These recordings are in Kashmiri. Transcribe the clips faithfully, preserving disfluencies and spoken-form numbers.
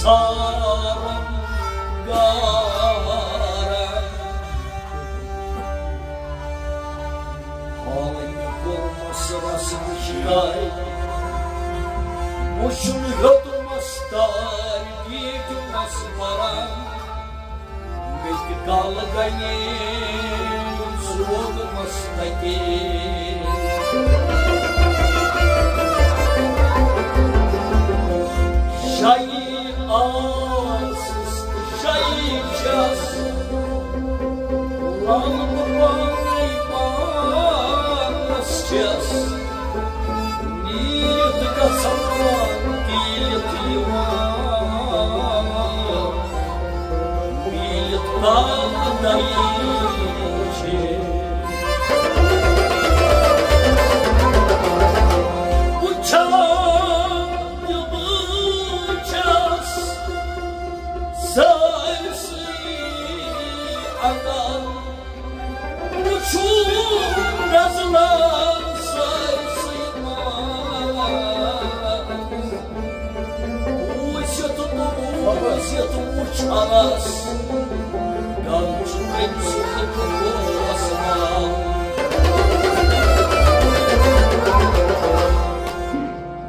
سارن گارن۔ حالٕے مےٚ کوٚرمس رسمٕچ گرِ، وُچھُن ہیوٚتمس تارِ بیٖٹھمس پران۔ مےٚ تہِ کالہٕ گنی سوگمس تتی۔ شاعر آسس تہٕ شاعر چھس، لال بہٕ پانے پانس چھس۔ نیٖرِتھ گژھان، پیٖرِتھ یِوان، پیٖرِتھ کانٛہہ دٔلیٖل چھِ۔ وٕچھان تہِ بہٕ چھَس سٲرسٕے اَنٛدر۔ وٕچھُن نظرن سٲرسٕے منٛز۔ بوٗزِتھ تہٕ بوٗزِتھ وٕچھنس گرٕ چھُ تٔمۍ سُنٛد بوس مان۔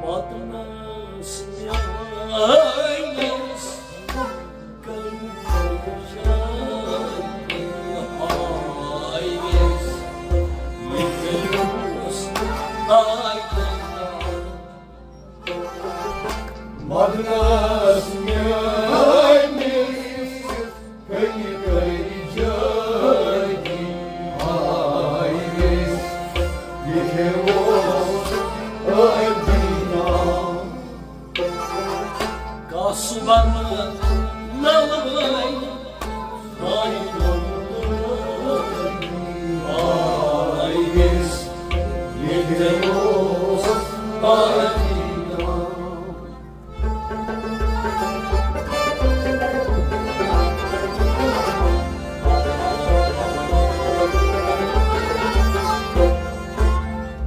پتنس میٲنِس مدنس میٲنِس کنہِ کٔرۍ جٲدی آیس، یہِ اوس ٲدی نام۔ کاسبن للوے آیس، ییٚتہِ اوس آدی نام۔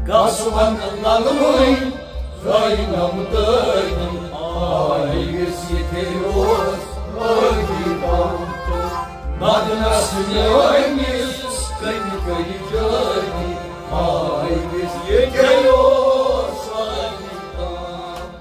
کاسبن للوے زینب دٲدی آیس، ییٚتہِ اوس ٲدی نام۔ مدنس میٲنِس کنہِ کٔرۍ جٲدی آیس، ییٚتہِ اوس ٲدی نام۔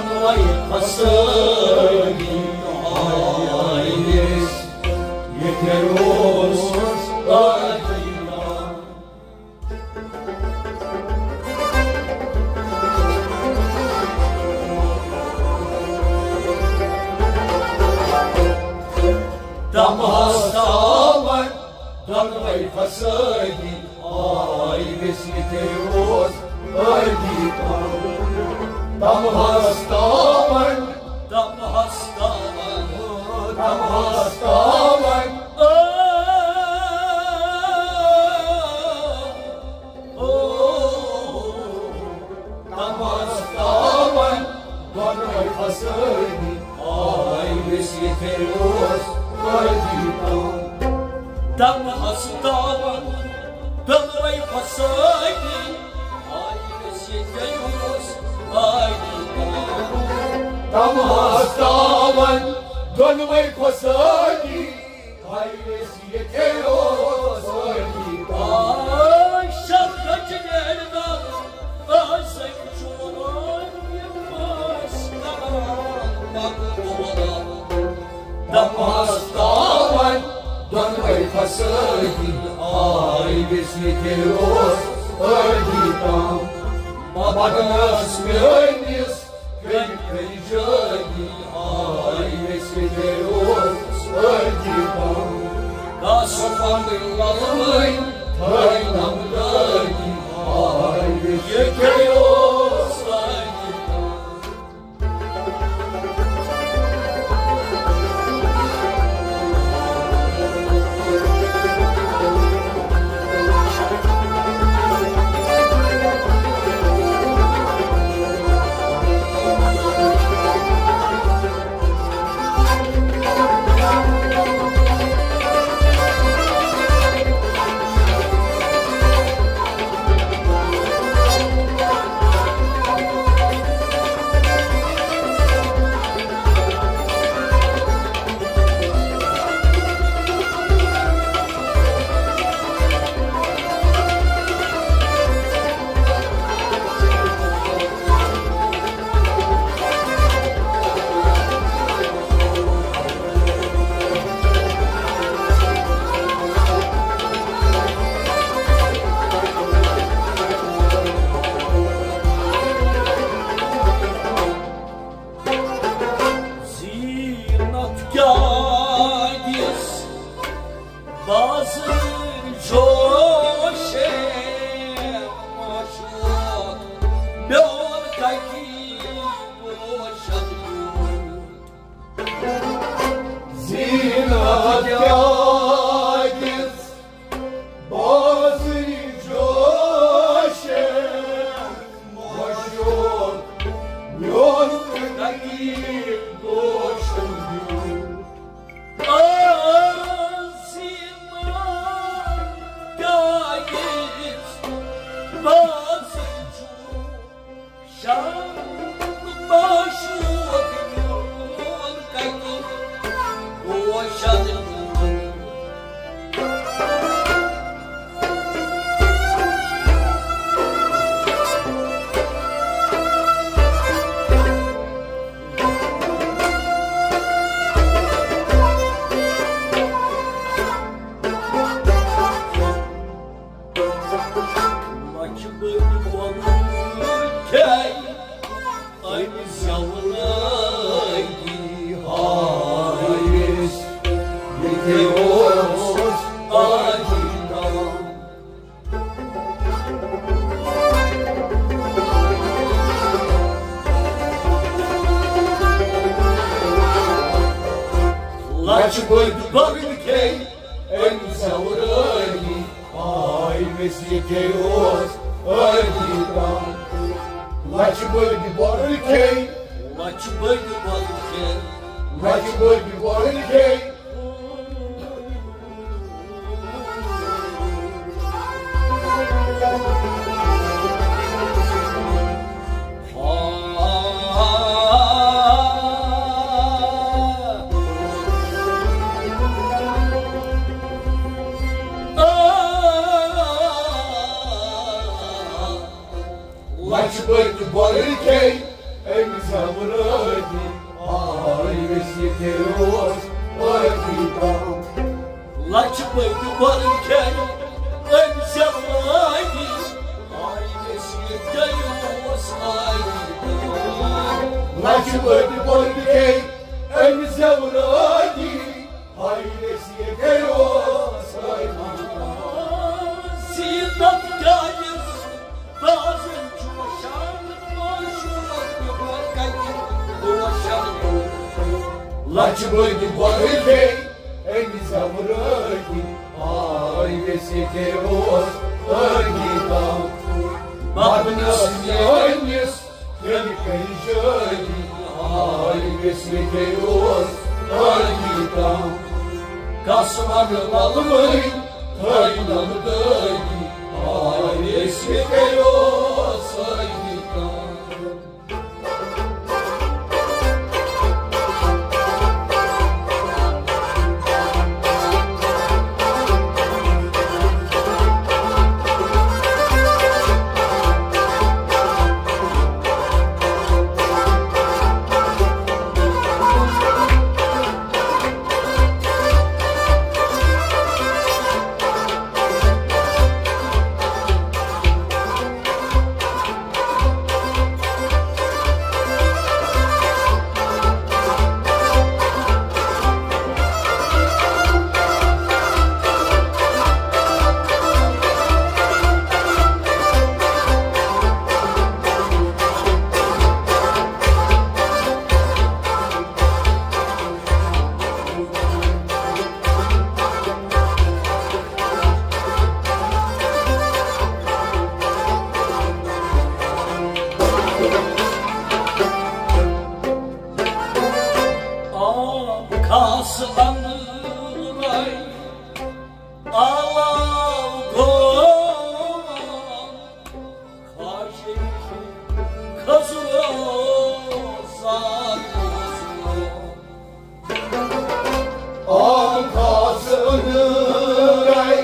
وَے فَسٲدی آیِس ییٚتہِ اوس ٲدی۔ تَمہَس تاوَن دۄنوَے فَسٲدی آیِس ییٚتہِ اوس ٲدی۔ تَمہَس تاوَن، تَمہَس تاوَن، تَمہَس تاوَن۔ تَمہَس تاوَن دۄنوَے فَسٲدی آیِس ییٚتہِ اوس ٲدی تام۔ تَمہَس تاوَن دۄنوَے فَسٲدی آیِس ییٚتہِ اوس ٲدی تام۔ تَمہَس تاوَن دۄنوَے فَسٲدی آیِس ییٚتہِ اوس ٲدی تام۔ آ، شَرگَچ نیرِ نہٕ ٲسٕے چون یہِ پاس کران مقبوٗل۔ تَمہَس تاوَن دۄنوَے فَسٲدی آیِس ییٚتہِ اوس ٲدی تام۔ مَدنَس میٛٲنِس کٔرۍ کٔرۍ جٲدی آیِس ییٚتہِ اوس ٲدی تام۔ قاسمَن لَلوٕنۍ تھٲینَم دٲدی آیِس ییٚتہِ اوس ٲدی تام۔ زینت کیٛاہ دِس بازر جوشے، معشوق میون کَتہِ روشن۔ زینت کیٛاہ دِس بازر جوشے، معشوق میون کَتہِ روشن۔ لَچھِ بٔدۍ وۄلُر کھے أمۍ زٮ۪ورٲیی ہایِس ییٚتہِ اوس ٲدی تام۔ لَچھِ بٔدۍ وۄلُر کھے أمۍ زٮ۪ورٲیی ہایِس ییٚتہِ اوس ٲدی تام۔ لَچھِ بٔدۍ وۄلُر کھے، لَچھِ بٔدۍ وۄلُر کھے، لَچھِ بٔدۍ وۄلُر کھے۔ لَچھِ بٔدۍ وۄلُر کھے أمۍ زٮ۪ورٲدی آے ویسہِ ییٚتہِ اوس ٲدی کم۔ لچھ بٔدۍ بۄرٕکھے أمۍ زٮ۪ورٲدی آے ویسہِ ییٚتہِ اوس ٲدی کم۔ لچھ بٔدۍ بۄرٕکھے أمۍ زٮ۪ورٲدی آے ویسہِ ییٚتہِ اوس ٲدی کم۔ زیٖنت کیٛازِ بازن چھُ وشان، معشوقس پٮ۪ٹھ کتہِ وشان۔ لچھ بٔدۍ بۄرٕکھے أمۍ زٮ۪ورٲدی آے ویسہِ ییٚتہِ اوس ٲدی کم۔ بدنس میٲنِس ییٚلہِ کٔرۍ شٲدی آے ویسہِ ییٚتہِ اوس ٲدی کم۔ کس ونہٕ للوٕنۍ تھٲینم دٲدی آے ویسہِ ییٚتہِ اوس ٲدی کم۔ آب خاص اندرے آلو گوٚو، خاص خزرو ساتھ آب خاص اندرے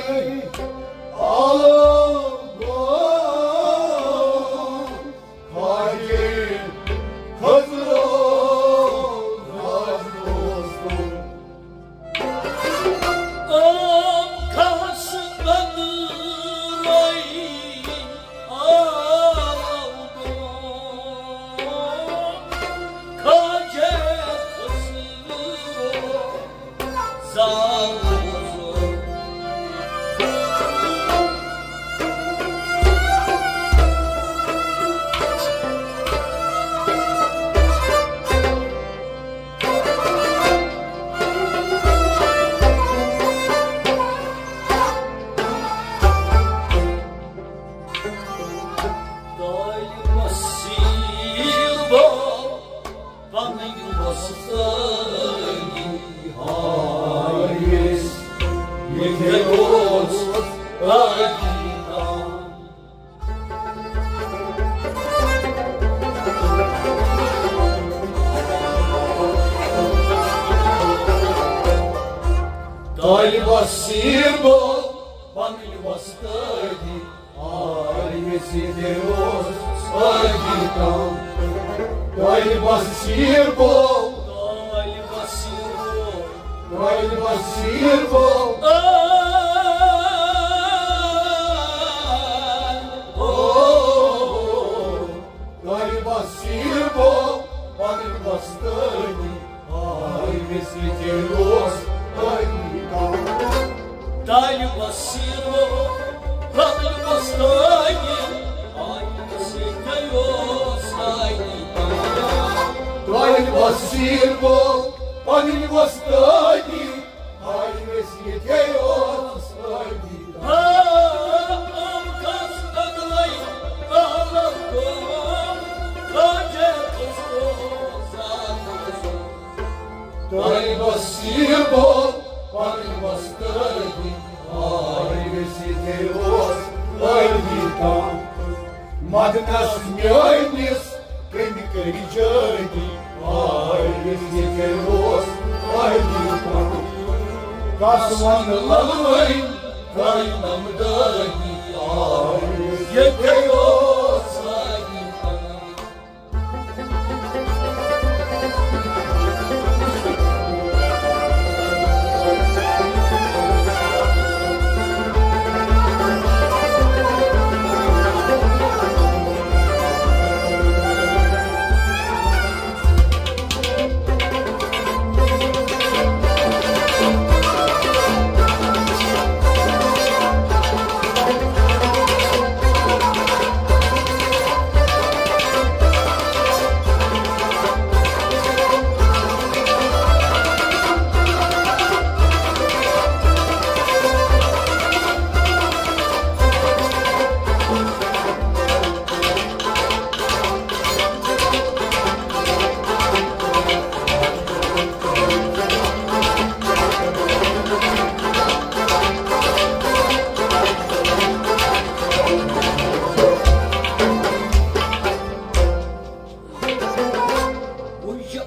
آلو گوٚو، خاجے خزرو راز دوستو۔ آب خاص اندرے آلو گوٚو، خاجے خزرو پنٕنۍ وۄستٲدی ہاوِ أسۍ، ییٚتہِ اوس ٲدی کم۔ طالبس سیٖر گوٚو پنٕنۍ وۄستٲدی۔ آے مےٚ سۭتۍ اوس ٲدی کم۔ طالبس سیٖر گوٚو۔ طالبس سیٖر گوٚو۔ طالبس سیٖر گوٚو۔ آ، او۔ طالبس سیٖر گوٚو پنٕنۍ وۄستٲدی۔ آے مےٚ سۭتۍ اوس ٲدی کم۔ طالبس سیٖر گوٚو پنٕنۍ وۄستٲدی۔ آے مےٚ سۭتۍ اوس ٲدی کم۔ طالبس سیٖر گوٚو پنٕنۍ وۄستٲدی۔ آے مےٚ سۭتۍ اوس ٲدی کم۔ آ، آم کس بدلے عالم گوٚو، خاجے خسرو زاد گوٚو۔ طالبس سیٖر گوٚو پنٕنۍ وۄستٲدی۔ آے مےٚ سۭتۍ اوس ٲدی کم۔ مدنس میٲنِس کٔمۍ کٔرۍ جٲدی۔ آے مےٚ سۭتۍ اوس ٲدی کم۔ کس ونہٕ للوٕنۍ کٔرۍ نم دٲدی۔ آے مےٚ سۭتۍ اوس ٲدی کم۔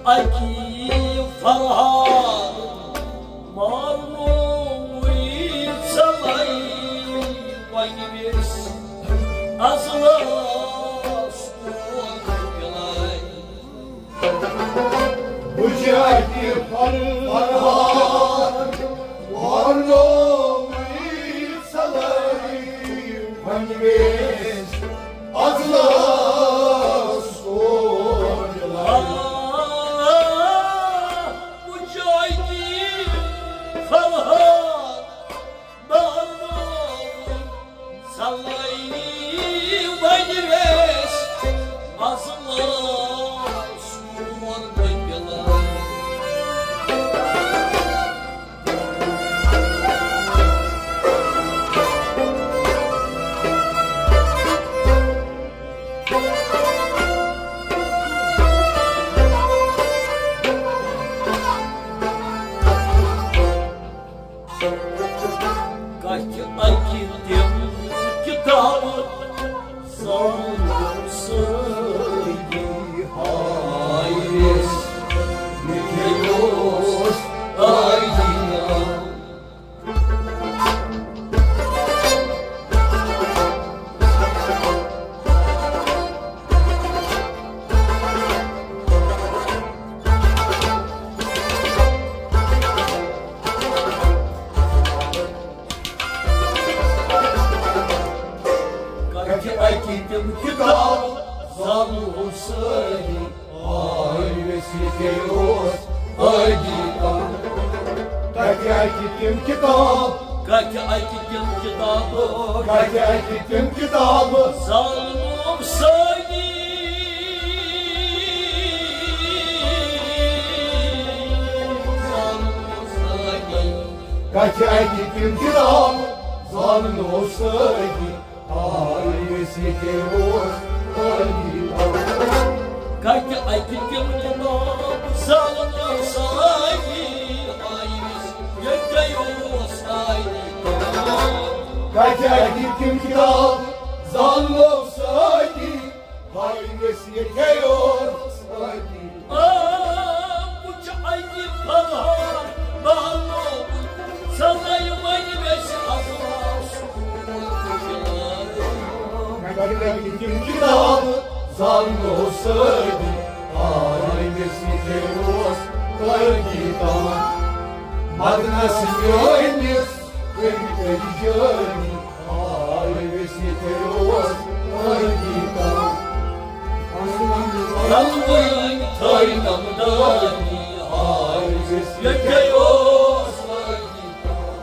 اکی فرحان مارنووٕے ژلے وۄنۍ ویس ازلاس کون پلے۔ بہٕ چھُس اَتہِ فرحان، وارنووٕے ژلے وۄنۍ ویس ازلاس کون پلے۔ بہٕ چھُس اَتہِ فرحان، وارنووٕے ژلے وۄنۍ ویس ازلاس کون پلے۔ کتھِ اکہِ تِم کتابہٕ زانو سٲری۔ ہاے ویس، یہِ کیٛاہ اوس آیی۔ کتھِ اکہِ تِم کتاب زانو سٲری۔ آے ویس، یہِ کیٛاہ اوس ٲدی تام۔ کتھِ اکہِ تِم کتاب۔ کتھِ اکہِ تِم کتاب۔ کتھِ اکہِ تِم کتاب۔ زانو سٲری۔ زانو سٲری۔ کتھِ اکہِ تِم کتاب۔ زانو سٲری۔ آے ویس، یہِ کیٛاہ اوس ٲدی تام۔ کتھِ اکہِ تِم کتاب زانو سٲری۔ آے ویس، یہِ کیٛاہ اوس ٲدی تام۔ کتھِ اکہِ تِم کتاب زانو سٲری۔ ہاے ویس، یہِ کیٛاہ اوس ٲدی۔ آ، بہٕ چھُس اَتہِ فرحان، بہٕ ہاوو، ژلے وۄنۍ ویس ازلاس۔ کتھِ اکہِ تِم کتاب زانو سٲری۔ آے ویس، یہِ کیٛاہ اوس ٲدی تام۔ مدنس میٲنِس کٔرۍ کٔرۍ جٲری۔ آے ویس، یہِ کیٛاہ اوس ٲدی تام۔ غلبہٕ تھٲے نمدٲنی۔ آے ویس، یہِ کیٛاہ اوس ٲدی تام۔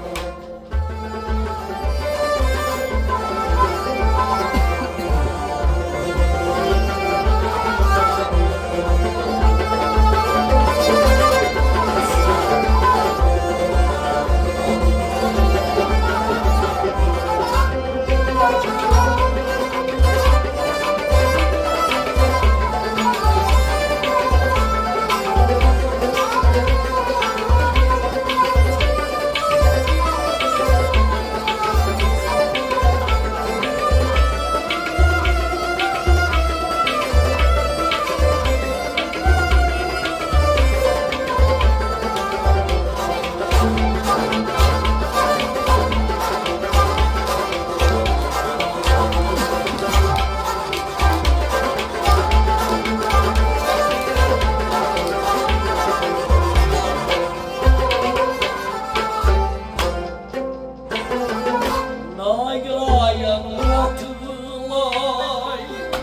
ناگراین وۄٹھ لٲے،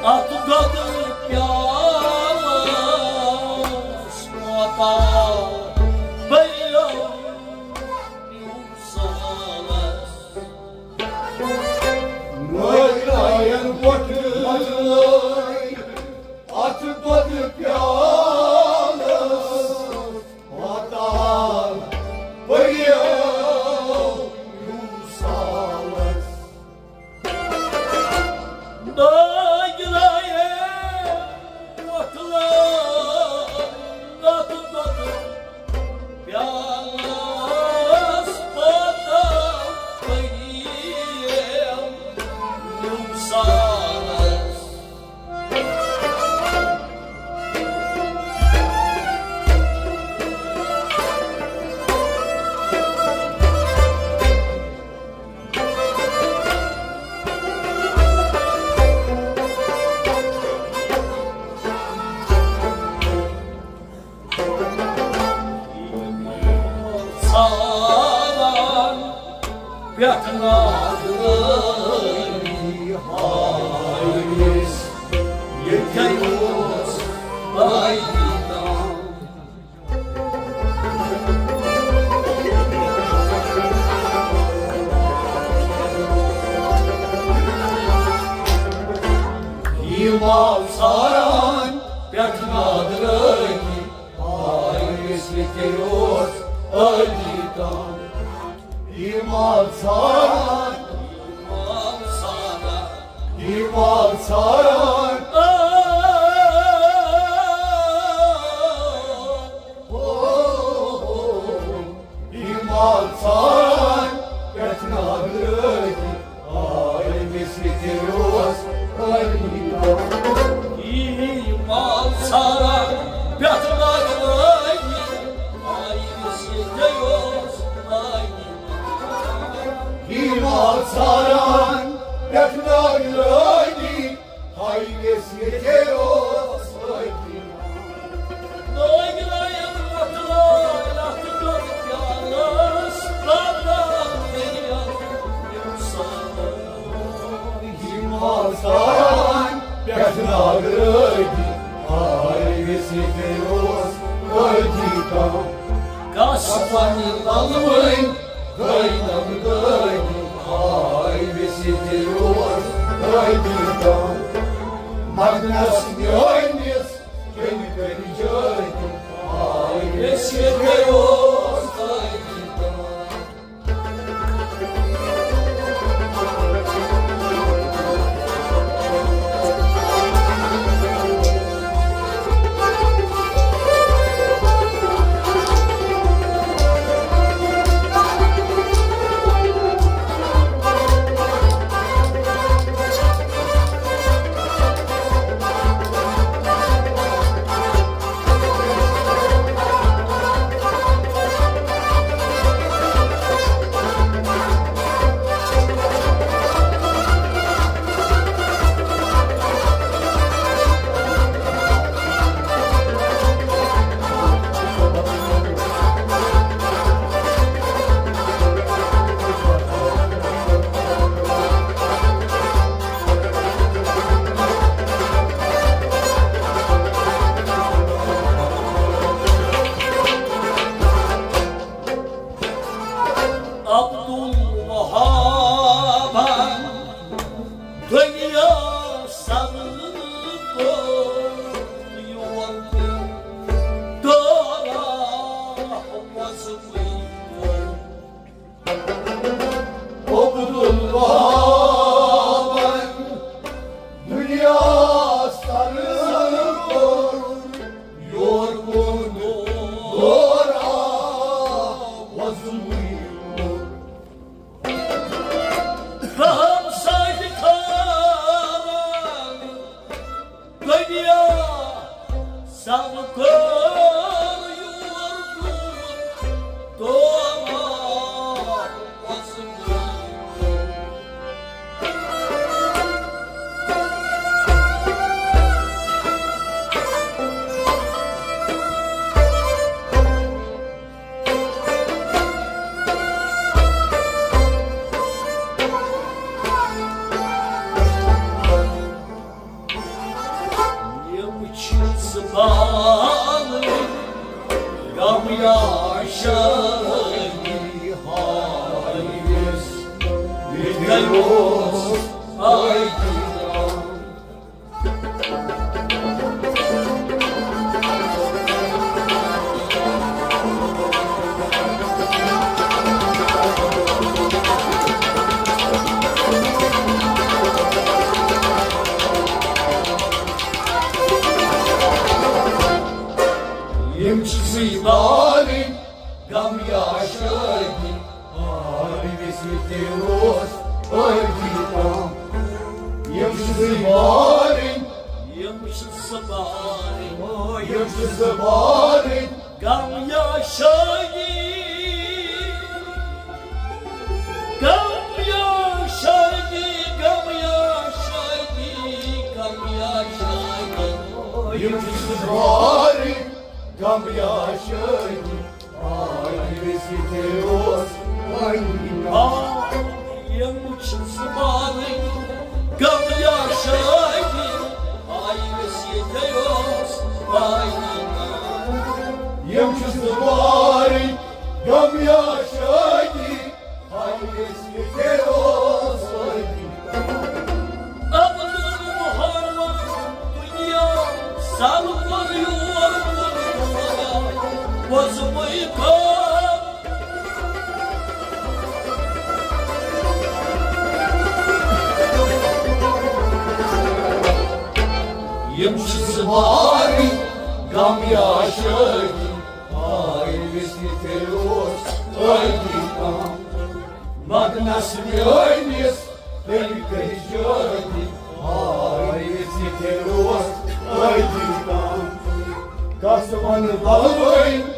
اتھ دۄدٕ پیالس ماتام بٔرِو سالس۔ ناگراین وۄٹھ لٲے، اتھ دۄدٕ پیالس ماتام بٔرِو سالس۔ ناگراین وۄٹھ لٲے، اتھ دۄدٕ پیالس ماتام بٔرِو سالس۔ پٮ۪ٹھ نادرٲنی ہاوِس ییٚتہِ اوس بٲگی تام۔ یہِ مال ژھاران پٮ۪ٹھ نادرٲنی ہاوِس ییٚتہِ اوس بٲگی تام۔ یہِ مال ژھاران، یہِ مال ژھاران، یہِ مال ژھاران، پٮ۪ٹھ نادرٲنی آے مےٚ سۭتۍ اوس عٲلی۔ یہِ مال ژھاران، پٮ۪ٹھ نادرٲنی آے مےٚ سۭتۍ اوس عٲلی۔ یہِ مال ژھاران، پٮ۪ٹھ نادرٲنی آے مےٚ سۭتۍ اوس عٲلی۔ نٲگۍ لایَن وۄٹھ لٲلۍ اَتھ پیوٚت پیالَس، ترٛاوناو دٔریاو یِم ساران۔ یہِ مال ژھاران پٮ۪ٹھ نادرٲنی، آے مےٚ سۭتۍ اوس عٲلی کم۔ کَس پَنٕنۍ لَلوٕنۍ گٔے نم دٲنی، آے مےٚ سۭتۍ اوس عٲلی کم۔ مَگنَس میٲنِس کٔمۍ کٔرۍ جٲنی، آے مےٚ سۭتۍ اوس عٲلی کم۔ عبدالوہابن دنیا سر کوٚر یور تہِ دورہ وۄزمٕے۔ عبدالوہابن دنیا سر کوٚر یور ووٚن دورہ وۄزمٕے۔ رحم سۭتۍ کھاران دنیا سب کٔر یور دوٗر، دورہ وۄزمٕے۔ یِم چھِ زبان غم یا شٲدی حٲوِس، یہِ گٔیوس عٲدی۔ یِم چھِ زٕے بارٕنۍ غم یا شٲدی، آے مےٚ سۭتۍ اوس عٲدی تام۔ یِم چھِ زٕے بارٕنۍ، یِم چھِ زٕ بارٕنۍ، یِم چھِ زٕ بارٕنۍ غم یا شٲدی، غم یا شٲدی، غم یا شٲدی، غم یا شٲدی۔ یِم چھِ زٕ بارٕنۍ غم یا شٲدی، آے مےٚ سۭتۍ اوس عٲدی تام۔ یِم چھِ زٕ بارٕنۍ، غم یا شٲدی، آیہِ أسۍ ییٚتہِ اوس پاے۔ یِم چھِ زٕ بارٕنۍ، غم یا شٲدی، آیہِ أسۍ ییٚتہِ اوس پاے۔ عبدالمحرم دُنیا سر کوٚر یور، وۄزمٕے کٔر۔ یِم چھِ سوارِ غم یا شٲدی، آے أسۍ ییٚتہِ اوس ٲدی کانٛہہ۔ مگنس میٲنِس تیٚلہِ کٔرۍ شٲدی، آے أسۍ ییٚتہِ اوس ٲدی کانٛہہ۔ کس ونہٕ بلوٕنۍ